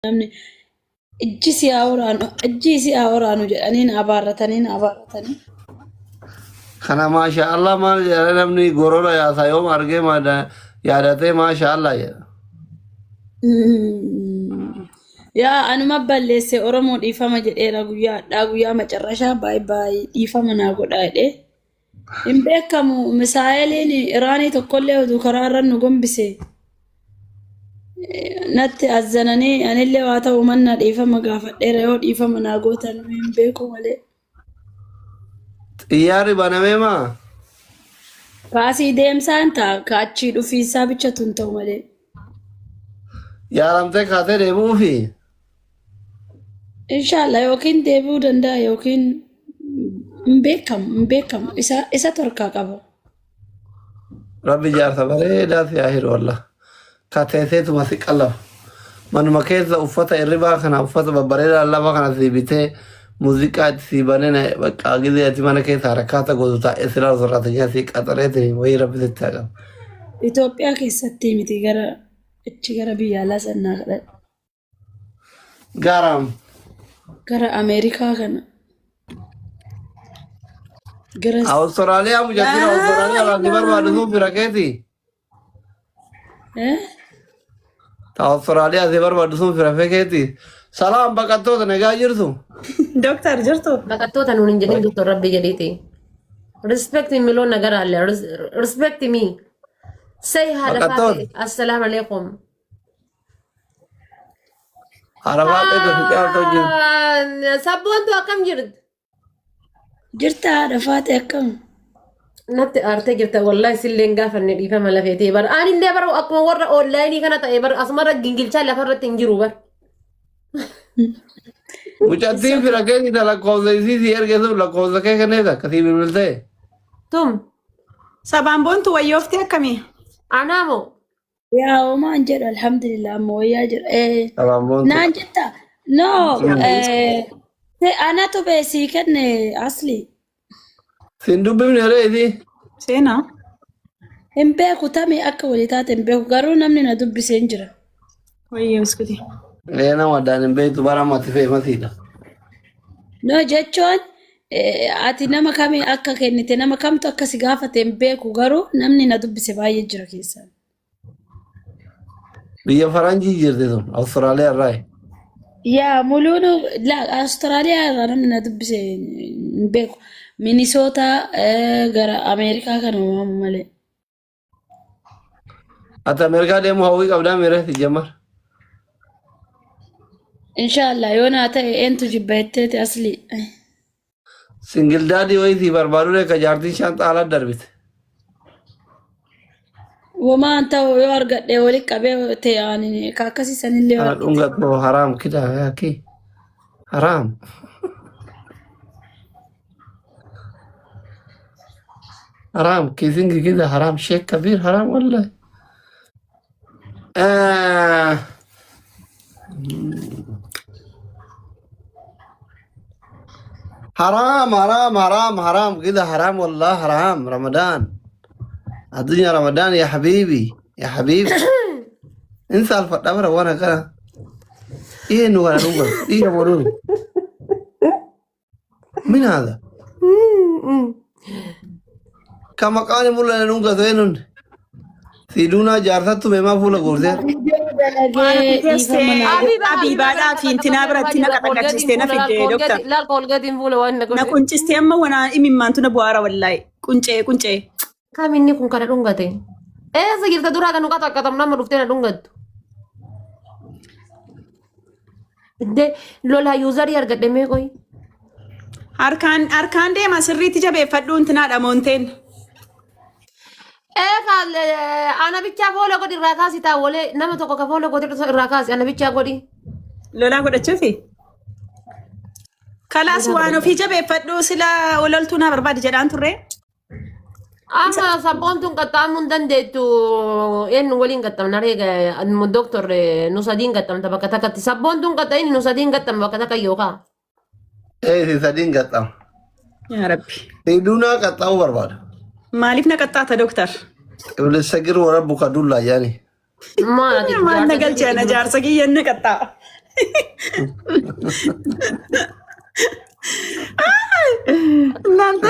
Namni ijji si haa waraanu, ijji si haa waraanu jedhanii na abaarratanii na abaarratanii. Kana maasha Allah maal jedha namni gorora yaasaa yoom argee yaadatee maasha Allah jedha. Yaa anuma balleesse Oromoo dhiifama jedheera guyyaa hadhaa guyyaa macarrashaa baay baay dhiifama naa godhaa jedhee. Hin beekamu misaa'eliin Iraanii tokkollee oduu karaa irra nu gombise. Natti azzananii anillee waa ta'u manna dhiifama gaafadheera yoo dhiifama naa gootan hin beeku malee. Xiyyaarri banamee maa? Paasii deemsaan ta'a ka achii dhufiinsaa bichatu hin ta'u malee. Yaalamtee kaatee deebi'uufi? Inshallah yookiin deebi'uu danda'a yookiin hin beekamu hin beekamu isa isatu harkaa qaba. Rabbi jaarsa bareedaa si haa hiru wallah. Ka teesseetuma si qallafu. Manuma keessa uffata irribaa kana uffata babbareedaa lafa kana si bitee muuziqaa itti si banee na bakka gizee ati mana keessa harakaata gootu taa'ee si laalu saraatinyaa si qaxareetiin wayii rabbi sitti haa qabu. Itoophiyaa keessatti miti gara achi gara biyya alaa sannaa kadhadha. Garam. Gara Ameerikaa kana. Gara Awustiraaliyaa mucattiin Awustiraaliyaa irraa si barbaadu sun fira keeti. Eh? Awustiraaliyaa si barbaadu sun fira keeti. Salaam baqattoota nagaa jirtu. Dooktar jirtu? Baqattoota nuun hin jedhin doktor Rabbi jedhiiti. Respect የሚለውን ነገር አለ። Respect me. Say haadha Baqattoota. faate. Assalaamu alaikum. Arabaa ta'e si caaltu jiru. Sabboontu akkam jirti? Jirta haadha faate akkam? Natti aartee jirta wallahi sillee hin gaafanne dhiifama lafeetee bara. Anillee bara akkuma warra onlaayinii kana ta'e bara asumarra gingilchaa lafarratti hin jiru bara. Mucattiin fira keeti ta lakkoofsa isii si erge sun lakkoofsa kee kenneef akkasii bilbiltee. Tum Sabaan boontu wayyoofti akkamii? anaamoo Yaa homaan jedhu alhamdulillah amma wayyaa jira. Sabaan boontu. Naan jetta no anatu bee sii kenne asli Sin dubbifne ree isii. Seenaa. hin beeku tamii akka walii taate hin beeku garuu namni na dubbisee hin jira. Wayyee biskutii. Ee nama addaan hin beektu bara mati feemasiidha. No jechuun ati nama kamii akka kennite nama kamtu akka si gaafate hin beeku garuu namni na dubbise baay'ee jira keessaan. Biyya faranjii jirti sun Awustiraaliyaa irraa. Yaa muluun la Awustiraaliyaa irraa namni na dubbise hin beeku. Minisoota gara Ameerikaa kana waamu malee. Ati Ameerikaa deemuu hawwii qabdaa miiree si jammar. Inshaallah yoo naa ta'e eentu jibba jetteeti asli. Singil daadii wayii sii barbaadu ka jaartiin shaanxaa ala darbite. Womaan ta'u yoo argadhe wali qabee ta'e ani ka akkasii sanillee yoo Kana argate. dhungatoo haraam kidaa yaakii haraam. Haraam kiisingi kida haraam sheek kabiir haraam wallahi. حرام حرام حرام حرام كده حرام والله حرام رمضان الدنيا رمضان يا حبيبي يا حبيبي انسى الفطامرة وانا كده ايه انه انا نقول ايه يا مولود من هذا كما قال مولا نونغا زينون سيدونا جارساتو مما فولا غورزير Dalagee dhiifama naa godhe. Abiibaadhaa fi intinaa biratti na qaxaqachiistee na fidde doktar. Laal koolgeetiin fuula waan na Na godhe. quncistee amma wanaa imimmaantu na bu'aara wallaahi. Quncee quncee. Kam inni kun kana dhungate? Eessa jirta duraa kan nu qaxaqaxamu nama dhuftee na dhungattu. De lolaa yuuzarii argadhe mee qoyi. Harkaan harkaan deema sirriitti jabeeffadhu intinaadha moonteen. Ee ka ana bichaa fooloo godhi irraa kaasi taa walee nama tokko ka fooloo godhi irraa kaasi ana bichaa godhi. Lolaa godhachuufi. Kalaas waan ofii jabeeffadhu sila ololtuu naa barbaadi jedhaan turre. Amma sabboontuun qaxxaamuu hin dandeettu eenyu waliin qaxxamna reega doktor nu sadiin qaxxamta bakka takkatti sabboontuun qaxxa'in nu sadiin qaxxamna bakka takka yookaan. Ee si sadiin qaxxaama. Yaa Rabbi. Siduunaa qaxxaamuu barbaada. Maaliif na qaxxaata doktar? Iblis sagir warra buka dullaa yaani. Maal ati Maal na jaarsa galchee ana jaarsa kiyyan na qaxxaa. እናንተ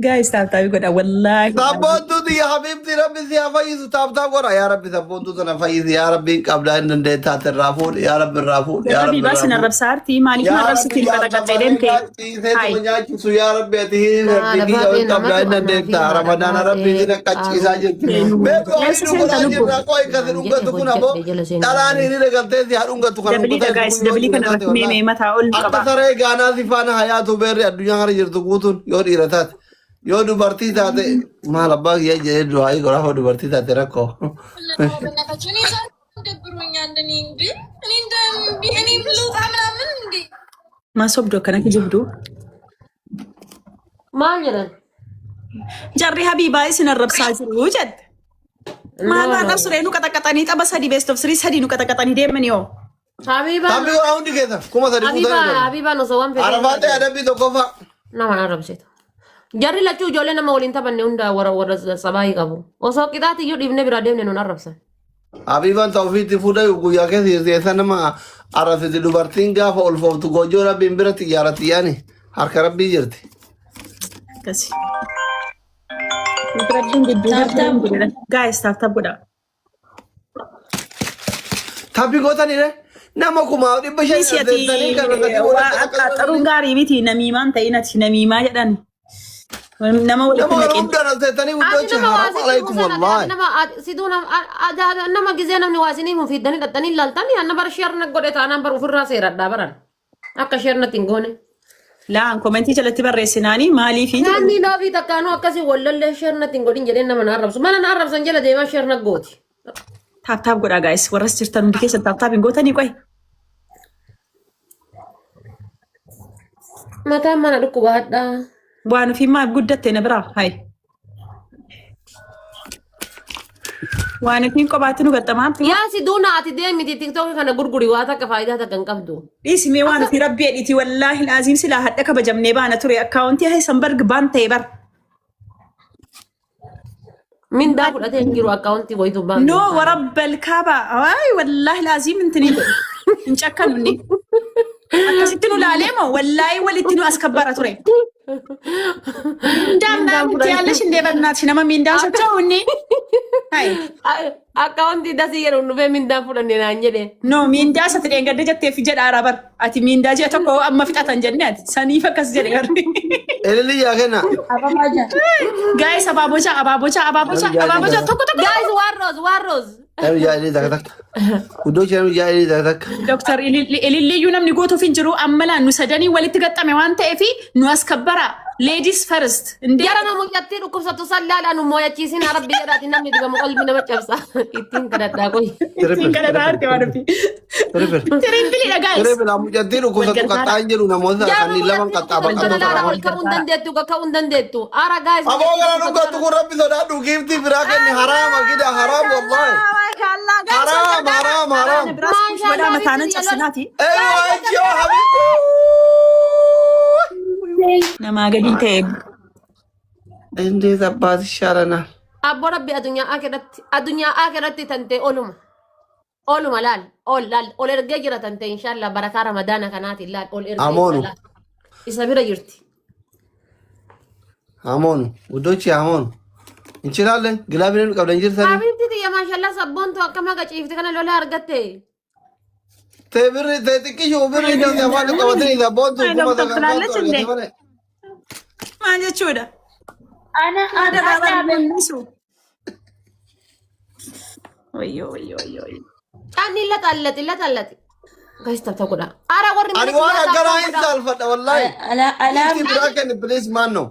guys tap tap godha wallaahi. Sabboontuu tiyya habiibti, rabbi si haa fayyisu. Tap tap godha. Yaa rabbi, sabboontuu tana fayyisi. Yaa rabbi, hin qabdaa, hin dandeettaate, irraa fuudhi. Yaa rabbi, irraa fuudhi. Yaa rabbi, Habiibaa irraa sin fuudhi. arrabsaa artii maaliif na Yaa rabbi, arrabsitiin jaarsa qaxaqaxee deemte? bareedaa ciiseetuma Hai. nyaachisu. Yaa rabbi, ati hin Haadha biyya baatee hin qabdaa, hin namatu anaa fi dandeettaa. haadha Ramadaana rabbi baatee isin qaqqachiisaa qaaruu jirti. Beeku Eessa horiin seenta godhaa lubbu? jirra. Qoy kasi naan jedhe dhungatu kun aboo hojjedhe jala seenaa. Dhalaan hiriira galtee si haa dhungatu kan Dabilii dhungataa dha guys, jirtu kun yoo dabilii dhiira kana taate irratti mee wallaahi. mee mataa ol Akka qaba. saree gaanaa si faana hayaatu beerri addunyaa kana jirtu guutuun yoo dhiira taate. Yoo dubartii taate maal abbaa kiyya jedhee du'aayii godhaa, dubartii taate rakkoo. በእናታችሁ እኔ ዛሬ ደብሮኛል። እኔ እንዴ እኔ እንደ እኔ ልውጣ ምናምን እንዴ። Maa sobdu akkana kijibdu? Maal jedhan? Jarri Habiibaa isin arrabsaa jiru jette. Maal arrabsu ree? Nu qaxaqaxanii tapha sadii, best of three sadii nu qaxaqaxanii deemanii hoo. Habiibaan Tabbii godhaa hundi keessa 3000 Habiibaa guutanii. Habiibaan osoo waan fedhe Arafaatee adabbii tokkoffaa. nama arrabsitu. Jarri lachuu ijoollee nama waliin taphanne hunda warra warra sabaayii qabu. Osoo qixaati iyyuu dhiifnee biraa deemne nun arrabsan. Habiibaan ta'u ofiitti fuudhee guyyaa keessa keessa nama arrabsiti. Dubartiin gaafa olfooftu goojjoo rabbiin biratti ijaaratti yaani harka rabbii jirti. Akkasi. Rabbiin gidduu Tap tap. Guys, tap tap godha. Tabbii gootanii nama 5,500 Isi ati arrabsitanii kan gatii waa walitti qaxxaruun gaarii miti, namiimaan ta'in, ati namiimaa jedhan. Nama walitti Nama naqin. hunda arrabsitanii Ati guddochi nama waa haram sitti alaikum himu sana wallahi. nama siduu nama gizee namni waa isinii himu fiiddanii dhaqxanii ilaaltanii anna bara share na godhe taanaan bara ofirraa seeradhaa baran. Akka share natti hin goone. Laan comment jalatti barreessinaanii maaliifi Naanni love takkaanuu akkasii wallallee share natti hin godhin jedheen nama na arrabsu. Mana na arrabsan jala deemaa share na gooti. Tap tap godha guys, warras jirtan hundi keessa tap tap hin gootanii qoy. Mataan mana dhukkuba hadhaa. Waan ofii maaf guddatte na biraa hai. Waan ofiin qobaatti nu gaxxamaatti. Yaa si duuna ati deemiti TikTok kana gurguri, waa takka faayidaa takka hin qabdu. Dhiisi mee, waan ofii rabbi jedhiti, wallaahi laaziim silaa hadha kabajamnee baana ture, account Heisenberg baan ta'e bar. Mindaa fudhatee hin jiru account wayitu baan. No, warabbal kaaba. Ay, wallaahi laaziim intini hin cakkanu inni. Akkasitti nu laalee moo wallaahi walitti nu as kabbara ture. Mindaan naa ያለሽ እንዴ በእናትሽ nama mindaan socho'u inni. Hai. Account dasii jedhu dhufee mindaa fudhanne naan jedhe. No, mindaa isa dheengadda jetteef jedha bar. Ati mindaa ji'a tokko amma fixatan jenne, ati saniif akkas jedhe garbi. Elili yaa kenna. Ababaa jira. Guys, abaabocha, abaabocha, abaabocha, abaabocha, tokko tokko. Guys, one rose, one rose. Namni jaalli takka takka. Guddoochi namni jaalli takka takka. Dooktar Ililliyyuu namni gootuuf hin jiru, amma laan nu sadanii walitti gaxxame waan ta'eef nu as kabbara. Ladies first. Indee Jara na mucattii dhukkubsattu sallaadhaan nu mooyachiisin, rabbi jedhaati, namni dibamu qalbii nama cabsa. Ittiin kadhadhaa qoy. Ittiin kadhataa arge waan ofii. Triple. Triple dha guys. Triple mucattii dhukkubsattu qaxxaan jedhu namoota Jara kanneen lama mucattii qaxxaa dhukkubsattu baqattoota laala lama. ol ka'uu hin dandeettu, ka'uu hin dandeettu. Ara guys. Aboo gara dhukkubsattu kun rabbi sodaadhu, giiftii biraa kenne, haraama gida, haraam wallahi. Haraam, haraam, haraam. Godhaa mataanan cabsinaati. Eeyyoo ejjoo habibu. Namaa gadi ta'e. እንዴት አባት ይሻለናል። Abbo rabbi addunyaa akhiratti, addunyaa akhiratti tantee oluma. Oluma laal, ol laal, ol ergee jira tantee, inshallah barakaa ramadaana kanaatiin laal ol ergee Amoonu. jira laal. Isa bira jirti. አሞኑ ውዶች አሞኑ እንችላለን። Glove ን qabdan jirtanii. Habiibti tiyya maashaallah sabboontu akka maqa ciifte kana lola argatte. Tee birri tee xiqqishuu birri namni afaan qabatanii sabboontu Ay, kuma doktor sagal ትላለች እንዴ? argate malee. Maal jechuudha? Ana ana Haadha dhaabe. mul'isu. Wayyoo, wayyoo, wayyoo, wayyoo. Caanni laxallati laxallati. Guys, tap tap godha. Ara warri Ani waan akkanaa hin saalfadha wallaahi. Ala ala. Giiftii biraa kenni please, maanno.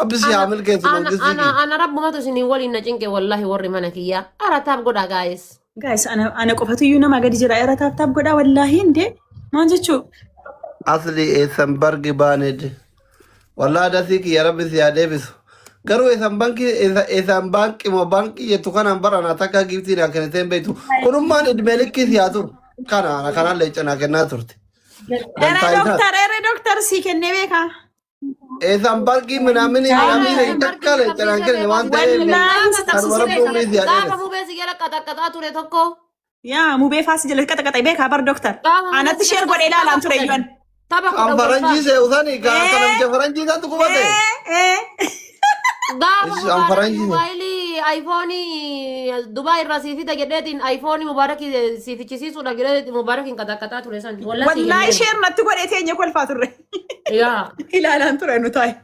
Rabbi si haa milkeessu Ana mangistii ana ana rabbumatu isinii waliin na cinqe wallahi warri mana kiyyaa. Ara tap godha guys. Guys, ana ana qofatu iyyuu nama gadi jira. Era tap tap godhaa wallaahi indee. Maal jechuu? Asli eessan bargi baaned. Wallaahi dasii kiyya rabbi si haa deebisu. Garuu eessan bankii eessan baankii moo baankii jettu kanaan barana takka giiftii naa kennitee hin beektu. Kunummaan idmee likkii si haa turu. Kana ana kanaan leenca naa kennaa turte. Ere Dantaa isaa. doktar, ere doktar sii kennee beekaa. Eessan bargii minaamini minaamini takka leenca naa kenne waan ta'eef. Wallaahi si Kanuma tarsiisee rabbi umrii si haa Gaafa dheeressu. mubee si jala qaxaqqaxaa ture tokko. Yaa mubee faas jala qaxaqaxee beekaa bar doktar. Gaafa Anatti sheer godhee ilaalaan ture iyyuan. Tapha Kan 10 faranjii walfaa. se'u sani kan kan namicha faranjii santu qubate. Gaafa Ishi an mubaarakii faranjii. mobaayilii aayifoonii Dubaay irraa sii fida jedheetiin aayifoonii mubaarakii sii fichisiisuudhaaf jedhee mubaarakiin qaxaqaxaa ture san. Wallah sii hin Wallaahi beeku. sheer natti godhee teenye kolfaa turre. Yaa. Ilaalaan ture nu taa'e.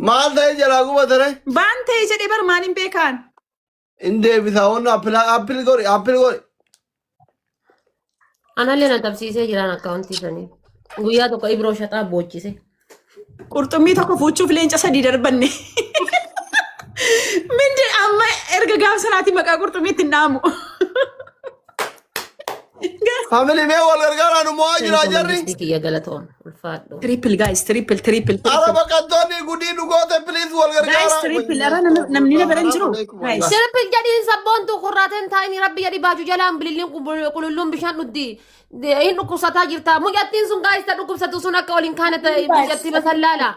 Maal ta'e jalaa gubate re? Baan ta'e jedhee bar maaliin beekaan? In deebisa wanna appil appil godhi appil godhi. Anallee na tabsiisee jiraan akkaawuntii sanii. Guyyaa tokko Ibroo shaxaa boochise. Qurxummii tokko fuuchuuf leenca sadii darbanne. Mindi amma erga gaaf sanaatii maqaa qurxummiitti hin dhaamu. Family mee wal gargaaraa nu mo'aa jira jarri. Mangistii kiyya galatoon ulfaadhu. Triple guys, triple, triple, Ara triple. baqattoonni gudii nu goote please wal Guys, gargaaraa. triple. Ara namni na bira hin jiru. Guys. Sirbi jedhiin sabboontu kurraateen taa'ini rabbi jedhi baaju jalaan bililliin qululluun bishaan dhugdi. Hin dhukkubsataa jirta. Mucattiin sun gaa'ista dhukkubsatu sun akka waliin kaane ta'e mucattii masallaala.